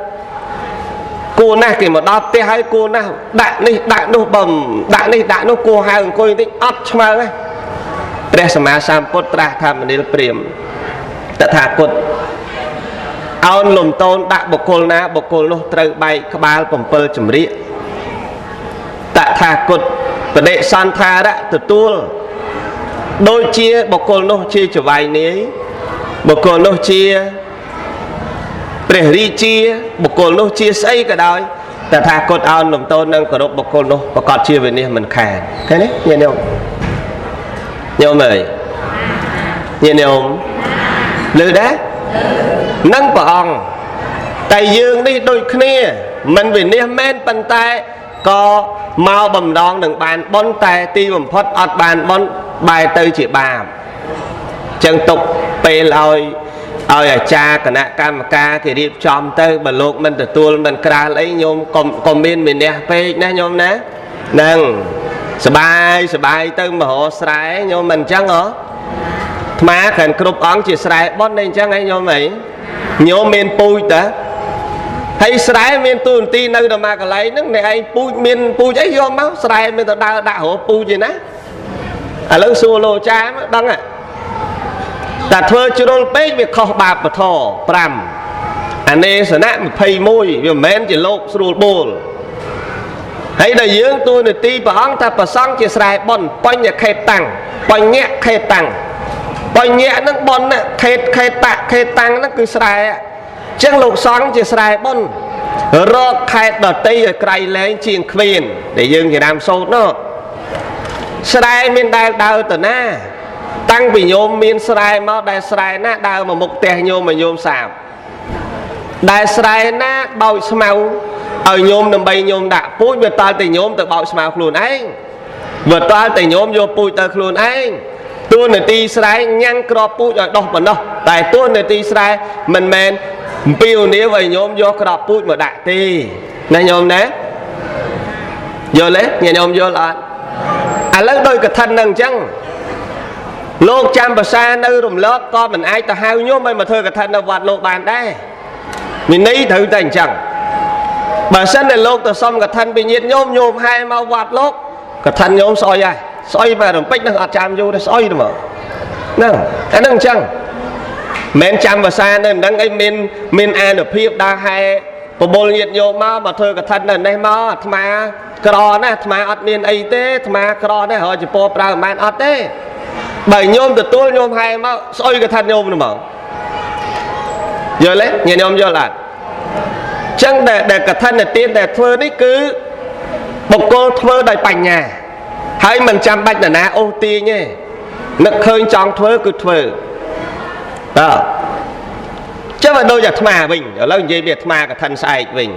គួរណាស់គេមកដល់ផ្ទះហើយគួរណាស់ដាក់នេះដាក់នោះបំដាក់នេះដាក់នោះគួរហៅអង្គុយបន្តិចអត់ឆ្មើងទេព្រះសម្មាសម្ពុទ្ធត្រាស់ថាមនាលព្រាហ្មណ៍តថាគតអោនលំតូនដាក់បុគ្គលណាបុគ្គលនោះត្រូវបែកក្បាល7ចម្រៀកតថាគតបដិសន្ធារៈទទួលដូចជាបុគ្គលនោះជាចវាយនាយបុគ្គលនោះជាព្រះរាជាបុគ្គលនោះជាស្អីក៏ដោយតថាគតអោនលំតូននឹងគោរពបុគ្គលនោះប្រកាសជាវិនិច្ឆ័យមិនខានឃើញទេញាតិញោមញោមអើយញាតិញោមឮដែរនឹងព្រះអង្គតែយើងនេះដូចគ្នាមិនវិនិច្ឆ័យមែនប៉ុន្តែក៏មកបំដងនឹងបានបុណ្យតែទីបំផុតអត់បានបុណ្យបែរទៅជាបាបចឹងទុកពេលឲ្យអាចារ្យគណៈកម្មការគេរៀបចំទៅបើលោកមិនទទួលមិនក្រាលអីញោមកុំមានវិន័យពេកណាញោមណាហ្នឹងសបាយសបាយទៅមករកស្រែញោមមិនអញ្ចឹងហ៎អាត្មាគ្រាន់គ្រប់អង្គជាស្រែបុណ្យអីអញ្ចឹងហីញោមអីញោមមានពូជតាហើយស្រែមានទូនទីនៅដល់មកកន្លែងហ្នឹងអ្នកឯងពូជមានពូជអីយកមកស្រែមានទៅដើរដាក់រកពូជឯណាឥឡូវសួរលោកចាមកដឹងតែធ្វើជ្រុលពេកវាខុសបាបពធ5អនេសនៈ21វាមិនមែនជាលោកស្រួលបួលហើយដល់យើងទួនាទីព្រះអង្គថាប្រសង់ជាស្រែបុណ្យបញ្ញខេតតាំងបញ្ញខេតតាំងបញ្ញហ្នឹងបុណ្យខេតខេតៈខេតតាំងហ្នឹងគឺស្រែអញ្ចឹងលោកសង្ឃជាស្រែបុណ្យរកខេតដតីឲ្យក្រៃលែងជាងគ្មានដែលយើងជារាមសូត្រនោះស្រែមានដែលដើរទៅណាតាំងពីញោមមានស្រែមកដែលស្រែណាដើរមកមុខផ្ទះញោមមកញោមសាបដែលស្រែណាបោចស្មៅឲ្យញោមដើម្បីញោមដាក់ពូជវាតល់តែញោមទៅបោចស្មៅខ្លួនឯងវាតល់តែញោមយកពូជទៅខ្លួនឯង តួនាទីស្រែញ៉ាំងក្របពូជឲ្យដុះប៉ុណ្ណោះតែតួនាទីស្រែមិនមែន អំពាវនាវឲ្យញោមយកក្របពូជមកដាក់ទេណាញោមណាយល់ទេញាតិញោមយល់អត់ឥឡូវដោយកឋិននឹងអញ្ចឹងលោកចាំភាសានៅរំលកក៏មិនអាចទៅហៅញោមឲ្យមកធ្វើកឋិននៅវត្តលោកបានដែរវិន័យត្រូវតែអញ្ចឹងបើសិនតែលោកទៅសុំកឋិនពីញាតិញោមញោមហែមកវត្តលោកកឋិនញោមស្អុយហើយស្អុយបែររំពេចនឹងអត់ចាំយូរទេស្អុយទៅមកហ្នឹងអាហ្នឹងអញ្ចឹងមិនចាំភាសានៅមិនដឹងអីមានអានុភាពដើរហែប្រមូលញាតិញោមមកធ្វើកឋិននៅនេះមកអាត្មាក្រណាស់អាត្មាអត់មានអីទេអាត្មាក្រណាស់រកចពោប្រើមិនបានអត់ទេបើញោមទទួលញោមហែមកស្អុយកឋិនញោមហ្មងយល់ទេញាតិញោមយល់អត់ចឹងដែលកឋិនទានដែលធ្វើនេះគឺបុគ្គលធ្វើដោយបញ្ញាហើយមិនចាំបាច់នរណាអូសទាញទេនឹកឃើញចង់ធ្វើគឺធ្វើបាទចឹងមកដូចអាត្មាវិញឥឡូវនិយាយពីអាត្មាកឋិនស្អែកវិញ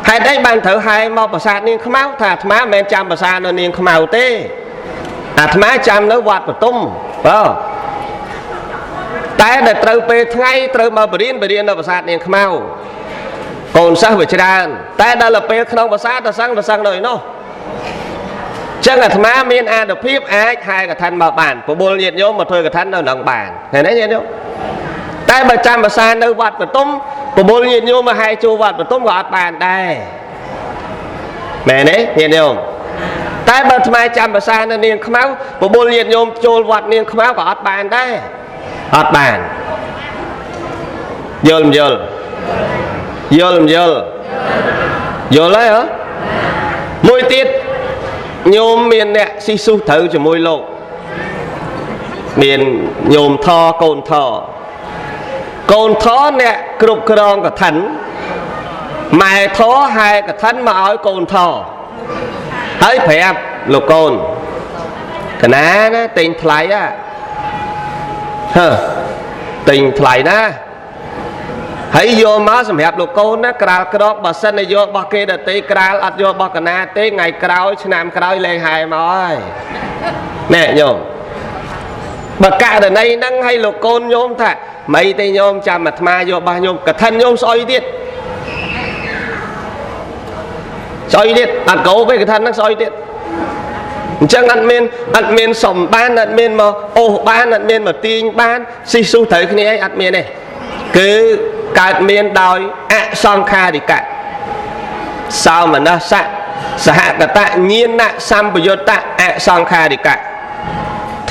ហេតុអីបានត្រូវហែមកប្រាសាទនាងខ្មៅថាអាត្មាមិនមែនចាំប្រាសាទនៅនាងខ្មៅទេអាត្មាចាំនៅវត្តបទុមបាទតែដែលត្រូវពេលថ្ងៃត្រូវមកបរៀននៅប្រាសាទនាងខ្មៅកូនសិស្សវាច្រើនតែដល់ពេលក្នុងប្រាសាទទៅសឹងនៅឯនោះចឹងអាត្មាមានអានុភាពអាចហែកឋិនមកបានប្រមូលញាតិញោមមកធ្វើកឋិននៅនឹងបានឃើញទេញាតិញោមតែបើចាំភាសានៅវត្តបទុមប្រមូលញាតិញោមមកហែចូលវត្តបទុមក៏អត់បានដែរមែនទេញាតិញោមតែបើអាត្មាចាំភាសានៅនាងខ្មៅប្រមូលញាតិញោមចូលវត្តនាងខ្មៅក៏អត់បានដែរអត់បានយល់មិនយល់យល់មិនយល់យល់ហើយហ៎មួយទៀតញោមមានអ្នកស៊ីស៊ូត្រូវជាមួយលោកមានញោមថកូនថកូនថអ្នកគ្រប់គ្រងកឋិនម៉ែថហែកឋិនមកឲ្យកូនថហើយប្រាប់លោកកូនកណាណាទិញថ្លៃហ៎ទិញថ្លៃណាហើយយកមកសម្រាប់លោកកូនណាក្រាលក្រកបើសិនតែយករបស់គេដទៃក្រាលអត់យករបស់កណាទេថ្ងៃក្រោយឆ្នាំក្រោយលែងហែមកហើយណែញោមបើករណីហ្នឹងឲ្យលោកកូនញោមថាមិនទេញោមចាំអាត្មាយករបស់ញោមកឋិនញោមស្អុយទៀតស្អុយទៀតអត់កោបទេកឋិនហ្នឹងស្អុយទៀតអញ្ចឹងអត់មានសំបានអត់មានមកអូសបានអត់មានមកទាញបានស៊ីស៊ូត្រូវគ្នាអីអត់មានទេគឺកើតមានដោយអសង្ខារិកៈសោមនស្សៈសហកតញាណសម្បយុត្តអសង្ខារិកៈ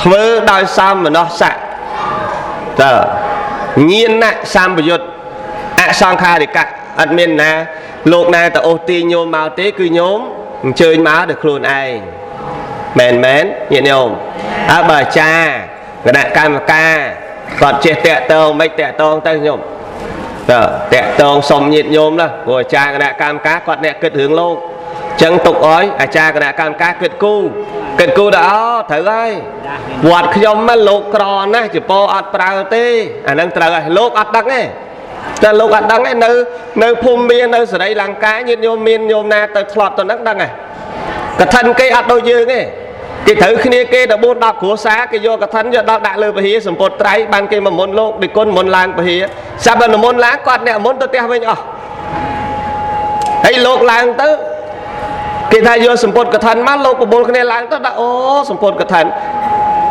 ធ្វើដោយសោមនស្សៈតើញាណសម្បយុត្តអសង្ខារិកៈអត់មានណាលោកណាទៅអូសទាញញោមមកទេគឺញោមអញ្ជើញមកដោយខ្លួនឯងមែនមែនញាតិញោមអើបើអាចារ្យគណៈកម្មការគាត់ចេះតាក់តងមិនតាក់តងទៅញោមតើតាក់តងសុំញាតិញោមណាព្រោះអាចារ្យគណៈកម្មការគាត់អ្នកគិតរឿងលោកអញ្ចឹងទុកអោយអាចារ្យគណៈកម្មការគិតគូដល់អូត្រូវហើយវត្តខ្ញុំមកលោកក្រណាស់ចពោអត់ប្រើទេអាហ្នឹងត្រូវហើយលោកអត់ដឹងទេតែលោកអត់ដឹងទេនៅភូមិមាននៅសេរីលង្កាញាតិញោមមានញោមណាទៅធ្លាប់ទៅហ្នឹងដឹងហើយកឋិនគេអត់ដូចយើងទេគេត្រូវគ្នាគេដល់4 10គ្រួសារគេយកកឋិនយកដល់ដាក់លើពហិសម្ពុតត្រៃបានគេមកមុនលោកដូចគុណមុនឡើងពហិសាប់ដល់មុនឡើងគាត់អ្នកមុនទៅផ្ទះវិញអស់ហើយលោកឡើងទៅគេថាយកសម្ពុតកឋិនមកលោកប្រមូលគ្នាឡើងទៅដាក់អូសម្ពុតកឋិន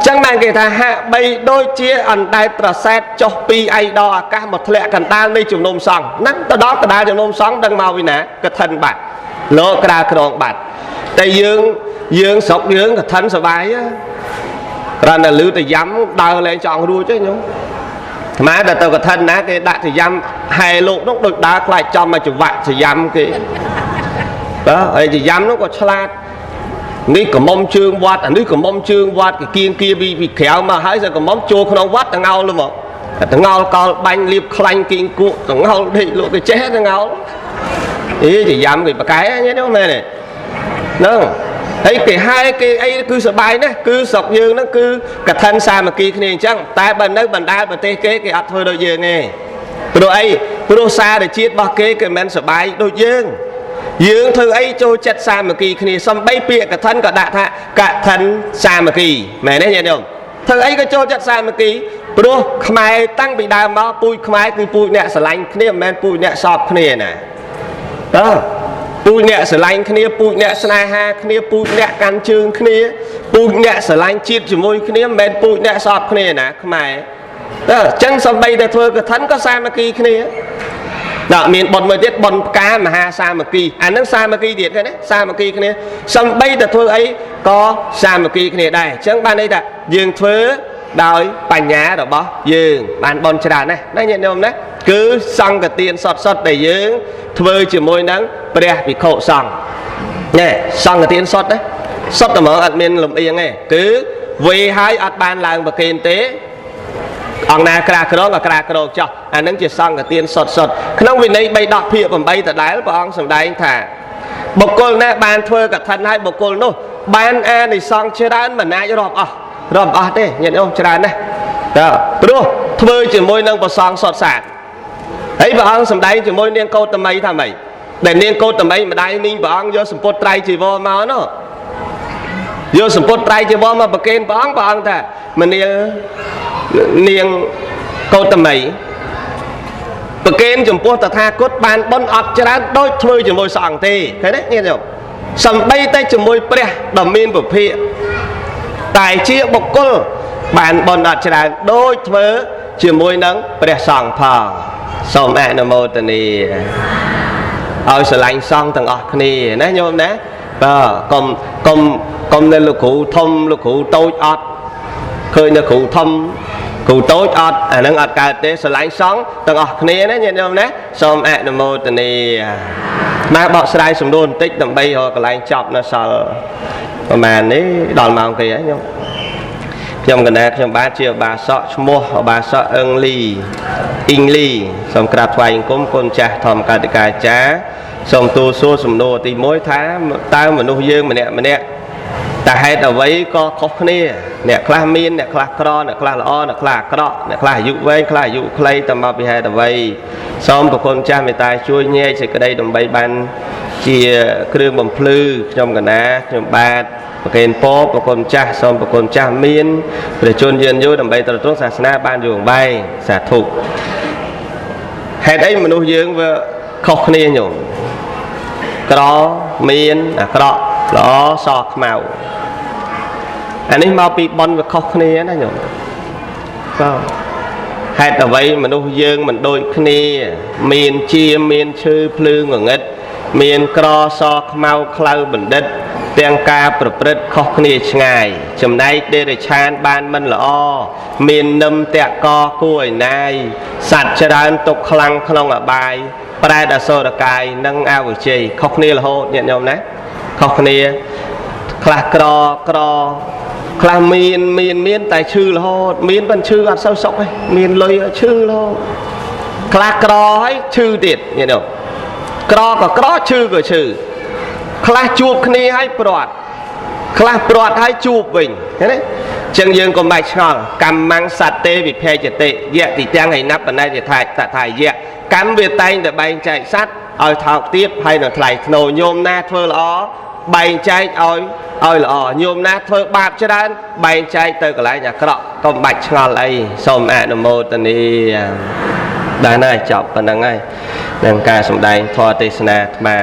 ចឹងបានគេថាហាក់បីដូចជាអណ្ដែតប្រសែតចុះពីឯដល់អាកាសមកធ្លាក់កណ្ដាលនៃជំនុំសង្ឃហ្នឹងទៅដល់កណ្ដាលជំនុំសង្ឃដឹងមកពីណាកឋិនបាត់លោកក្រាលក្រងបាត់តែយើងស្រុកយើងកឋិនសបាយគ្រាន់តែលឺតែយ៉ាំដើរលែងចង់រួចទេញោមអាត្មាដល់ទៅកឋិនណាគេដាក់ទៅយ៉ាំហែលោកនោះដូចដើរខ្លាចចំមកចង្វាក់ទៅយ៉ាំគេបាទហើយទៅយ៉ាំនោះក៏ឆ្លាតនេះកំមុំជើងវត្តអានេះកំមុំជើងវត្តគេគៀងគៀពីក្រៅមកហើយសកំមុំចូលក្នុងវត្តតងោលមកតងោលកោលបាញ់លៀបខ្លាញ់គៀងគក់តងោលដេកលោកគេចេះតងោលអីទៅយ៉ាំគេប្រកែញ៉េនោះមែនទេហ្នឹងហើយគេហែគេអីគឺសបាយណាស់គឺស្រុកយើងហ្នឹងគឺកឋិនសាមគ្គីគ្នាអញ្ចឹងតែបើនៅបណ្ដាប្រទេសគេគេអត់ធ្វើដូចយើងទេព្រោះអីព្រោះសារជាតិរបស់គេគេមិនសបាយដូចយើងយើងធ្វើអីចូលចិត្តសាមគ្គីគ្នាសំបីពាក្យកឋិនក៏ដាក់ថាកឋិនសាមគ្គីមែនទេញាតិញោមធ្វើអីក៏ចូលចិត្តសាមគ្គី ព្រោះខ្មែរតាំងពីដើមមកពូជខ្មែរគឺពូជអ្នកស្រឡាញ់គ្នាមិនមែនពូជអ្នកសោបគ្នាណាតើពូជអ្នកស្រឡាញ់គ្នាពូជអ្នកស្នេហាគ្នាពូជអ្នកកាន់ជើងគ្នាពូជអ្នកស្រឡាញ់ជាតិជាមួយគ្នាមិនមែនពូជអ្នកសោបគ្នាណាខ្មែរតើអញ្ចឹងសំបីតែធ្វើកឋិនក៏សាមគ្គីគ្នាដល់មានបុណ្យមួយទៀតបុណ្យផ្កាមហាសាមគ្គីអានឹងសាមគ្គីទៀតឃើញទេសាមគ្គីគ្នាសំបីតែធ្វើអីក៏សាមគ្គីគ្នាដែរអញ្ចឹងបានន័យថាយើងធ្វើដោយបញ្ញារបស់យើងបានបុណ្យច្រើនណាស់ណាញាតិញោមណាគឺសង្ឃទានសុទ្ធសុទ្ធដែលយើងធ្វើជាមួយនឹងព្រះភិក្ខុសង្ឃណែសង្ឃទានសុទ្ធណាសុទ្ធតែហ្មងអត់មានលំអៀងទេគឺវេហើយអត់បានឡើងប្រគេនទេអង្គណាក្រាក្រងក៏ក្រាក្រងចោះអានឹងជាសង្ឃទានសុទ្ធសុទ្ធក្នុងវិន័យ3ដកភាគ8ដដែលព្រះអង្គសម្ដែងថាបុគ្គលណាបានធ្វើកឋិនហើយបុគ្គលនោះបានអានិសង្សច្រើនមិនអាចរាប់អស់រាប់អស់ទេញាតិញោមច្រើនណាស់តើព្រោះធ្វើជាមួយនឹងព្រះសង្ឃសុទ្ធសាធហើយព្រះអង្គសម្ដែងជាមួយនាងកោតមីថាម៉េចដែលនាងកោតមីម្ដាយមីងព្រះអង្គយកសម្ពុតត្រៃជីវរមកនោះយកសម្ពុតត្រៃជីវរមកប្រគេនព្រះអង្គព្រះអង្គថាមនាលនាងកោតមីប្រគេនចំពោះតថាគតបានបុណ្យអត់ច្រើនដូចធ្វើជាមួយសង្ឃទេឃើញទេញាតិញោមសំបីតែជាមួយព្រះដ៏មានពភិតែជាបុគ្គលបានបុណ្យអត់ច្រើនដូចធ្វើជាមួយនឹងព្រះសង្ឃផងសូមអនុមោទនាឲ្យស្រឡាញ់សង្ឃទាំងអស់គ្នាណាញោមណាបាទកុំកុំកុំនៅលោកគ្រូធំលោកគ្រូតូចអត់ឃើញនៅគ្រូធំគ្រូតូចអត់អានឹងអត់កើតទេស្រឡាញ់សង្ឃទាំងអស់គ្នាណាញាតិញោមណាសូមអនុមោទនាមកបកស្រាយសំណួរបន្តិចដើម្បីរកកន្លែងចប់នៅសល់ប្រហែលនេះដល់ម៉ោងគេហើយញោមខ្ញុំកណាខ្ញុំបាទជាបាសកឈ្មោះបាសកអឹងលីអ៊ីងលីសូមក្រាបថ្វាយបង្គំគុណចាស់ធម្មកតិកាចារ្យសូមទូលសួរសំណួរទី1ថាតើមនុស្សយើងម្នាក់ម្នាក់តែហេតុអ្វីក៏ខុសគ្នាអ្នកខ្លះមានអ្នកខ្លះក្រអ្នកខ្លះល្អអ្នកខ្លះអាក្រក់អ្នកខ្លះអាយុវែងខ្លះអាយុខ្លីតើមកពីហេតុអ្វីសូមប្រគុណចាស់មេត្តាជួយញែកសេចក្តីដើម្បីបានជាគ្រឿងបំភ្លឺខ្ញុំកណាខ្ញុំបាទប្រគេនពរប្រគុណចាស់សូមប្រគុណចាស់មានព្រះជន្មយឺនយូរដើម្បីទ្រទ្រង់សាសនាបានយូរអង្វែងសាធុហេតុអីមនុស្សយើងវាខុសគ្នាញោមក្រមានអាក្រក់ល្អសខ្មៅអានេះមកពីបុណ្យវាខុសគ្នាណាញោមបាទហេតុអ្វីមនុស្សយើងមិនដូចគ្នាមានជាមានឈឺភ្លឺងងឹតមានក្រសខ្មៅខ្លៅបណ្ឌិតទាំងការប្រព្រឹត្តខុសគ្នាឆ្ងាយចំណែកដេរឆានបានមិនល្អមាននឹមតកគួរឲ្យណាយសត្វច្រើនទុកខ្លាំងក្នុងអបាយប្រែតអសុរកាយនិងអវិជ័យខុសគ្នារហូតញាតិញោមណាខុសគ្នាខ្លះក្រក្រខ្លះមានមានមានតែឈឺរហូតមានមិនឈឺអត់សូវសុខទេមានលុយឈឺរហូតខ្លះក្រហើយឈឺទៀតញាតិញោមក្រក៏ក្រឈឺក៏ឈឺខ្លះជួបគ្នាហើយព្រាត់ខ្លះព្រាត់ហើយជួបវិញឃើញទេចឹងយើងកុំបាច់ឆ្ងល់កម្មੰសត្វទេវិភេចតិយៈទីទាំងឯណាប់បណៃយថាតថាយៈកម្មវាតែងតែបែងចែកសត្វឲ្យថោកទាបហើយនៅថ្លៃធ្នូញោមណាធ្វើល្អបែងចែកឲ្យល្អញោមណាធ្វើបាបច្រើនបែងចែកទៅកន្លែងអាក្រក់កុំបាច់ឆ្ងល់អីសូមអនុមោទនាដែរហើយចប់ប៉ុណ្្នឹងហើយនឹងការសម្ដែងធម៌ទេសនាអាត្មា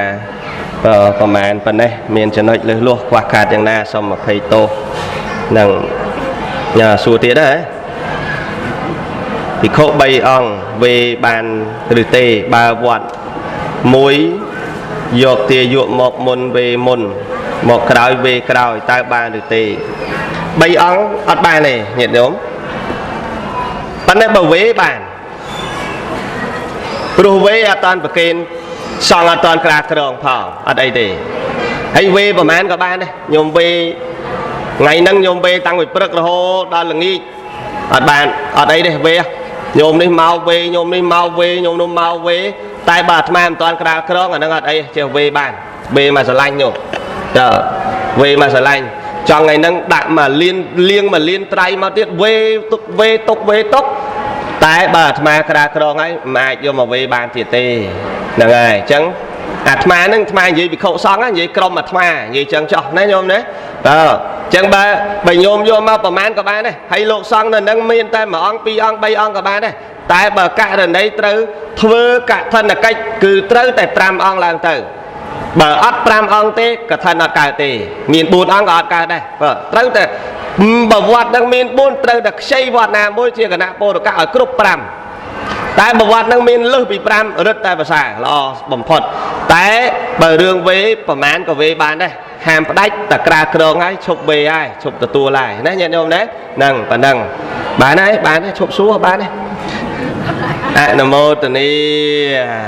ប្រហែលប៉ុណ្ណេះមានចំណុចលើសលួសខ្វះខាតយ៉ាងណាសូមអភ័យទោសនឹងសួរទៀតដែរភិក្ខុ3អង្គវេបានឬទេបើវត្តមួយយកទាយកមកមុនវេមុនមកក្រោយវេក្រោយតើបានឬទេ3អង្គអត់បានទេញាតិញោមប៉ុន្តែបើវេបានព្រោះវេអត់តាន់ប្រគេនសង្ឃអត់តាន់ក្រាក្រងផងអត់អីទេហើយវេប្រហែលក៏បានដែរញោមវេថ្ងៃហ្នឹងញោមវេតាំងពីព្រឹករហូតដល់ល្ងាចអត់បានអត់អីទេវេញោមនេះមកវេញោមនេះមកវេញោមនោះមកវេតែបើអាត្មាមិនតាន់ក្រាលក្រងអាហ្នឹងអត់អីចេះវេបានវេមកស្រឡាញ់ញោមតើវេមកស្រឡាញ់ចង់ថ្ងៃហ្នឹងដាក់មកលៀនលៀងមកលៀនត្រៃមកទៀតវេទុកវេទុកវេទុកតែបើអាត្មាក្រាលក្រងហើយមិនអាចយកមកវេបានទៀតទេហ្នឹងហើយអញ្ចឹងអាត្មាហ្នឹងអាត្មានិយាយភិក្ខុសង្ឃនិយាយក្រុមអាត្មានិយាយចឹងចោះណាញោមណាតើ ចឹងបើញោមយកមកប្រមាណក៏បានដែរហើយលោកសង្ឃនៅនឹងមានតែមួយអង្គពីរអង្គ3អង្គក៏បានដែរតែបើករណីត្រូវធ្វើកឋិនកិច្ចគឺត្រូវតែ5អង្គឡើងទៅបើអត់5អង្គទេកឋិនអត់កើតទេមាន4អង្គក៏អត់កើតដែរបើត្រូវតែបើវត្តនឹងមាន4ត្រូវតែខ្ចីវត្តណាមួយជាគណៈពលរកៈឲ្យគ្រប់5តែបើវត្តនឹងមានលើសពី5រឹតតែភាសាល្អបំផុតតែបើរឿងវេប្រមាណក៏វេបានដែរហាមផ្ដាច់តែក្រាលក្រងហើយឈប់វេហើយឈប់ទទួលហើយណាញាតិញោមណាហ្នឹងប៉ណ្ណឹងបានហើយបានហើយឈប់សួរបានហើយអនុមោទនី។